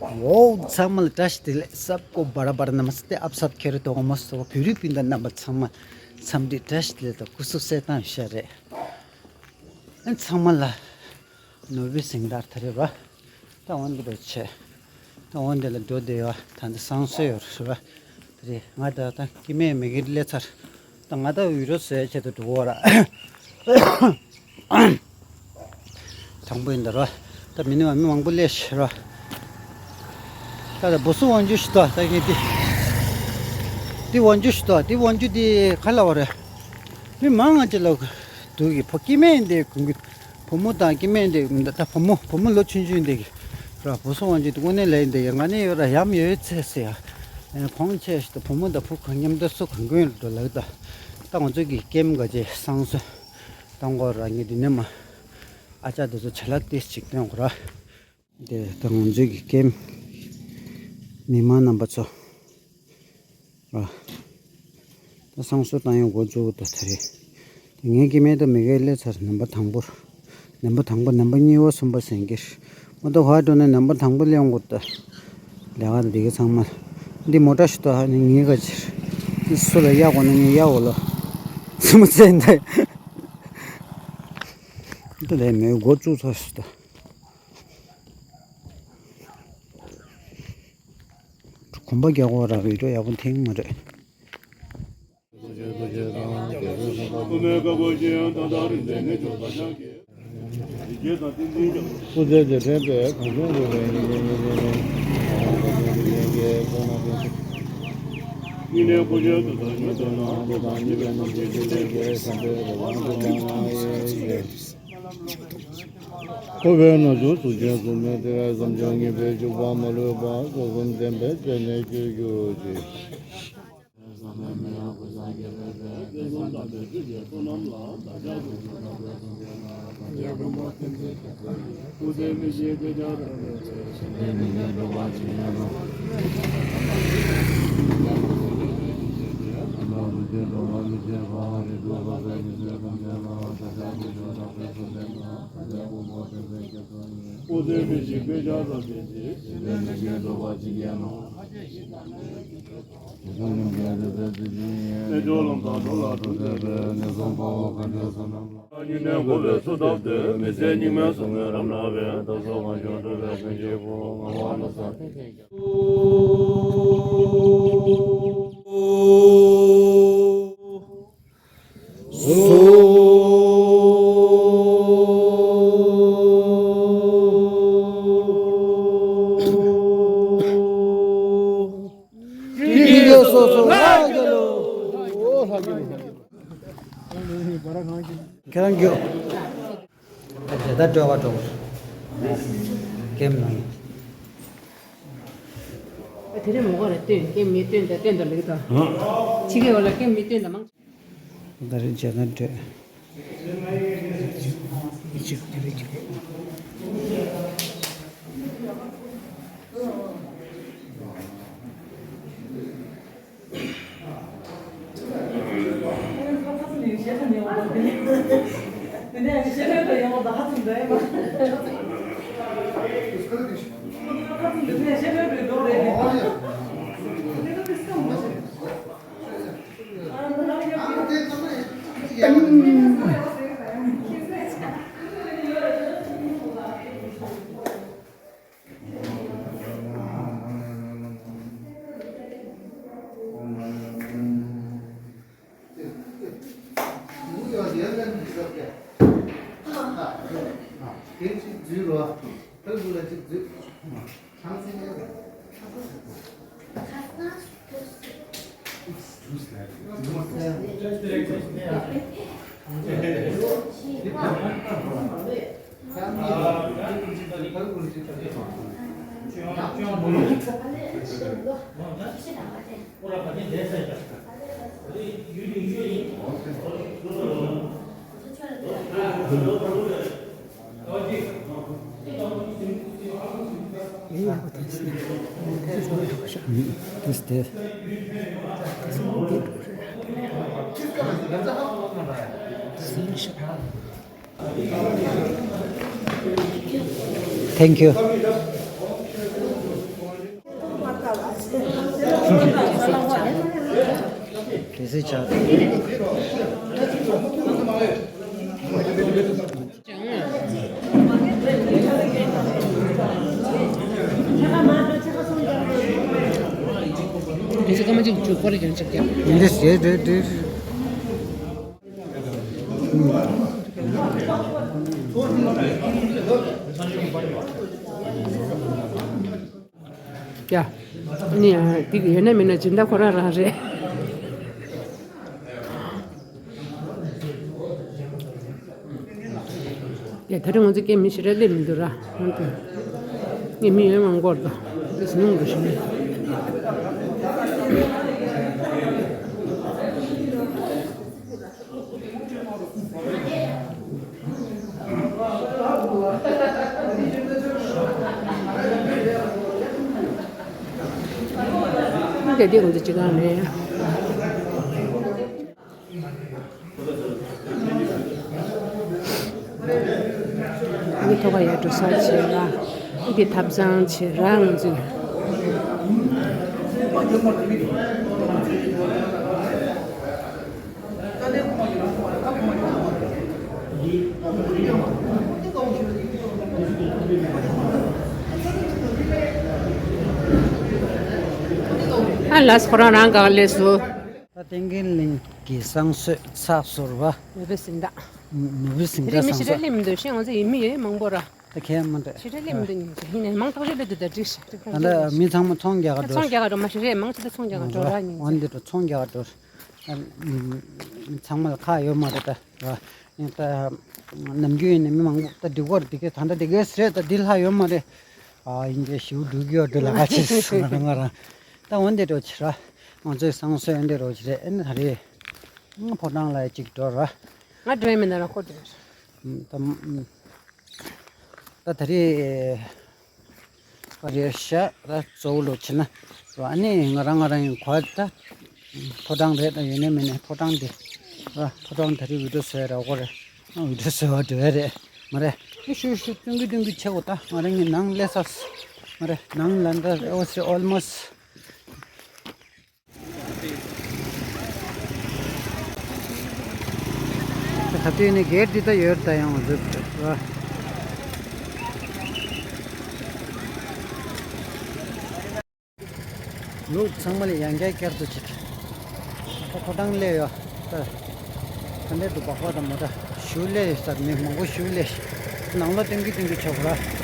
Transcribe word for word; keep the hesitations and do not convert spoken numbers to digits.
འོ་ཚང་མ་ལ་བཀྲ་ཤིས་བདེ་ལེགས། सबको बड़ा बड़ा नमस्ते, आप सब खैरियत होगा, मस्त होगा। བོད་རིགས་སྤུན་ཟླ་རྣམ་པ་ཚང་མ་འཚམས་འདྲི་བཀྲ་ཤིས་བདེ་ལེགས་དང་སྐུ་གཟུགས་གསལ་ཐང་ཤ་རེད། ཨ་ཚང་མ་ལ་ནོར་བུའི་གཟེངས་རྟགས་དེ་རེད་བ། ད་འོ་འདི་རུ་ཆེ། ད་འོ་འདི་ལ་འགྲོ་བསྡད་ཡོད། ད་འདི་བསང་གསོལ་ཡོད་རེད་བ། དེ་རེད། ང་ད་ལྟ་སྐྱེ་དམན་མི་སྒེར་སླེབས་ཚར། ད་ང་ད་འུད་སྒྲོག་བཟོ་ཡ་ཆེད་དུ་འགྲོ་གི་ཡོད་ར། དང་པོ་ཡིན་ད་ར། ད་མི་ནི་བ་མི་མང་པོ་སླེབས་ཤག་ར། ད་ད་བུ་སུ་དབང་ཆུ་ཞིག་ད་ད་ངས་དེ། དེ་དབང་ཆུ་ཞིག་ད་དེ་དབང་ཆུ་དེ་ག་ལ་བ་རེད། མི་མང་ང་ཅི་ལ་འདུག་གི། ཕོ་སྐྱེ་དམན་དེ་གང་གི། བུ་མོ་དང་སྐྱེ་དམན་དེ་ད་བུ་མོ་བུ་མོ་ལོ་ཆུང་ཆུང་དེ་གི་ར། བུ་སུ་དབང་ཆུ་དེ་དངོས་གནས་ལས་དེ་ང་ནི་ཡོད་ར་ཡམ་ཡོད་ཚེ་ཟེར་ཡ། གོང་ཆེ་ཞིག་ད་བུ་མོ་དང་བུ་གང་མཉམ་དུ་སུ་གང་གོན་འགྲོ་ལགས་ད། ད་ང་ཚོ་གི་ཀེམ་ག་ཅེ་བསང་གསོལ་གཏོང་གོ་ར། ངས་དེ་ནས་མ་ཨ་ཅག་དེ་ཚོ་ཆ་ལག་ཏིས་ཅིག་སྟོན་གོ་ར། དེ་ད་ང་ཚོའི་གི་ཀེམ་མི་མང་རྣམ་པ་ཚོ་ར། ད་བསང་གསོལ་བཏང་ཡོང་འགོ་བཙུགས་ད་ད་རེད། ངའི་སྐྱེ་དམན་ད་མི་སྒེར་སླེབས་ཚར། ནམ་པ་དང་པོ། ནམ་པ་དང་པོ་ནམ་པ་གཉིས་པ་གསུམ་པ་ཟེར་གྱི་རེད། མ་གཏོགས་ཧ་འགྲོ་ནས་ནམ་པ་དང་པོ་སླེབས་འགོ་ད། ལས་ཀ་ད་འདི་ག་ཚང་མ། འདི་མོ་ཊ་ཞིག་ད་ཧ་ནི་ངའི་ག་ཅིར། འདི་སུ་ལ་གཡར་དགོས་ན་ངས་གཡར་འོ་ལོ། སུ་མ་ཚད་འདི། འདི་ལས་མེད་འགོ་བཙུགས་ཚར་ཞིག་ད། གོམ་པ་རྒྱག་དགོས་ར། བི་ཌིའོ་ཡག་པོ་འཐེན་མ་རེད། སྐུ་ཚེ་བརྟན་པའི་གངས་ལྗོངས་རིག་པའི་ཉི་མ་ཉི་མ་ཉི་མ། འཁོར་བའི་ནང་བྱུང་གཟུགས་ཅན་གཟུགས་མེད་དེ། བསམ་བྱུང་ངེས་པའི་འཇུག་པ་མ་ལུས་པ། སོ་གསུམ་ལྡན་པའི་སྤྱན་ནས་བསྐྱོད་གྱུར་ཅིག། ཁྱེད་རང་རྒྱུགས། ད་ད་སྤྲོ་བ་སྤྲོ་བ། ཀེམ་ནང་། དེ་རིང་མོ་ག་རེ་སྟོན་ཀེམ་མི་སྟོན་ད་སྟོན་ད་ལེགས་ད། ཕྱི་རྒྱལ་བ་ལ་ཀེམ་མི་སྟོན་ད་མང་། ད་རེས་མཇལ་ན་འདོད། Thank you. གལ་སྲིད་བྱ། འདི་ཟེར་ཀ་མ་ཅིག་བཅུ་སྐོར་ཡོད་ཅིག་ཀྱང་། འདི་ཟེར་འདི་འདི། ཡ། ཨ་ནི་ཡང་འདི་ཡོད་ན་མེད་ན་སྦྱིན་བདག་ཁོ་རང་རང་རེད། ཡ། ད་རེས་ང་ཚོ་སྐད་མི་ཞེ་དྲག་སླེབས་མི་འདུག་ར། ཧོན་ཏེ། ངས་མི་ཡོད་མང་པོར་དང་། འདི་སྣུམ་རུ་ཞིག་ནས། དེ་དེ་ང་ཚོ་ཅི་གང་རེད། འདི་ཐོག་ཁ་ཡར་འགྲོ་ས་བྱེད་ར། འདི་ཐབ་ཚང་བྱེད་ར་ང་ཚོས། ཨ་ལགས་ཁོ་རང་རང་ག་ལས་སུ། ད་བསྟན་རྒྱས་གླིང་གི་བསང་གསོལ་ཚར་སོང་བ། ནུ་བོ་སིང་ད། ནུ་བོ་སིང་ད་དེ་རིང་མི་ཞེ་དྲག་སླེབས་མི་འདུག་ཤེས་ང་ཚོ་ཡིན་མི་ཡོད་མང་པོ་ར། ད་ཁྱད་མ་འདྲ། ཞེ་དྲག་སླེབས་མི་འདུག་ཡིན་ནའི་མང་ཐག་ཆོད་སླེབས་འདུག་ད་འགྲིག་ཤག་ད་ལྟ་མི་ཚང་མ་ཚོང་རྒྱག་ག་འགྲོ། ཚོང་རྒྱག་ག་འགྲོ་མ་ཞེ་རེད་མང་ཆེ་ད་ཚོང་རྒྱག་ག་འགྲོ་ར་ཡིན། འོན་ཏེ་འགྲོ་ཚོང་རྒྱག་ག་འགྲོ། ཚང་མ་ལ་ཁག་ཡོད་མ་རེད་ད། ཡིན་ད། ནམ་རྒྱུན་ཡིན་ནའི་མི་མང་པོ་ད་འགྲིག་གོ་རེད་དེ་གས་ད་ལྟ་དེ་གས་རེད་ད་འདི་ལྷག་ཡོད་མ་རེད། ཨ་ཡིན་གྱི་ཞིའུ་འགྲུལ་གྱི་ཡོད་འགྲོ་ལ་ཁ་ཆེ་སོང་ང་རང་ང་རང་། ད་འོན་ཏེ་འགྲོ་ཆེ་ར། ང་ཚོའི་བསང་གསོལ་འོན་ཏེ་འགྲོ་ཆེ་རེད་ཨེ་ནི་ད་རེད། ཕོ་བྲང་ལ་གཅིག་འགྲོ་ར། ང་འགྲོ་ཡི་མིན་ན་ར་ཁོ་འགྲོ་ཡི་རེད། ད། ད་ད་རེས། ཀ་རེ་ཤ་ད་གཙོ་བོ་ལོ་ཆེ་ན། ཨ་ནི་ང་རང་ང་རང་ཡིན་གོ་ད། ཕོ་བྲང་རེད་ད་ཡོད་ནས་མེད་ནས་ཕོ་བྲང་འདི། ཕོ་བྲང་ད་རེས་བི་ཌིའོ་བཟོས་ར་གོ་རེད། བི་ཌིའོ་བཟོས་བ་འགྲོ་ཡ་རེད། མ་རེད། ཨ་ཤུ་ཤུ་ཏུང་གི་ཏུང་གི་ཆེ་གོ་ད་ང་རང་གི་ནང་སླེབས་ས། མ་རེད་ནང་ལ་འདྲ་ཨོ་སི་ཨོལ་མོ་སི། ད་ལྟ་ནི་གེ་ཊི་འདི་ད་ཡོད་ད་ཡང་འཛུབ་འདུག་བ། ལུག་ཚང་མ་ལ་ཡང་བསྐྱར་བསྐྱར་དུ་ཅིག་ད་ཕོ་བྲང་སླེབས་ཡོད་ད། ད་འདྲེ་དུ་སྦག་སྦག་དང་མོ་ད་ཞུ་ལས་ཟེར་མི་མང་པོ་ཞུ་ལས། ནང་ལོ་ཏིང་གི་ཏིང་གི་ཆོག་ར།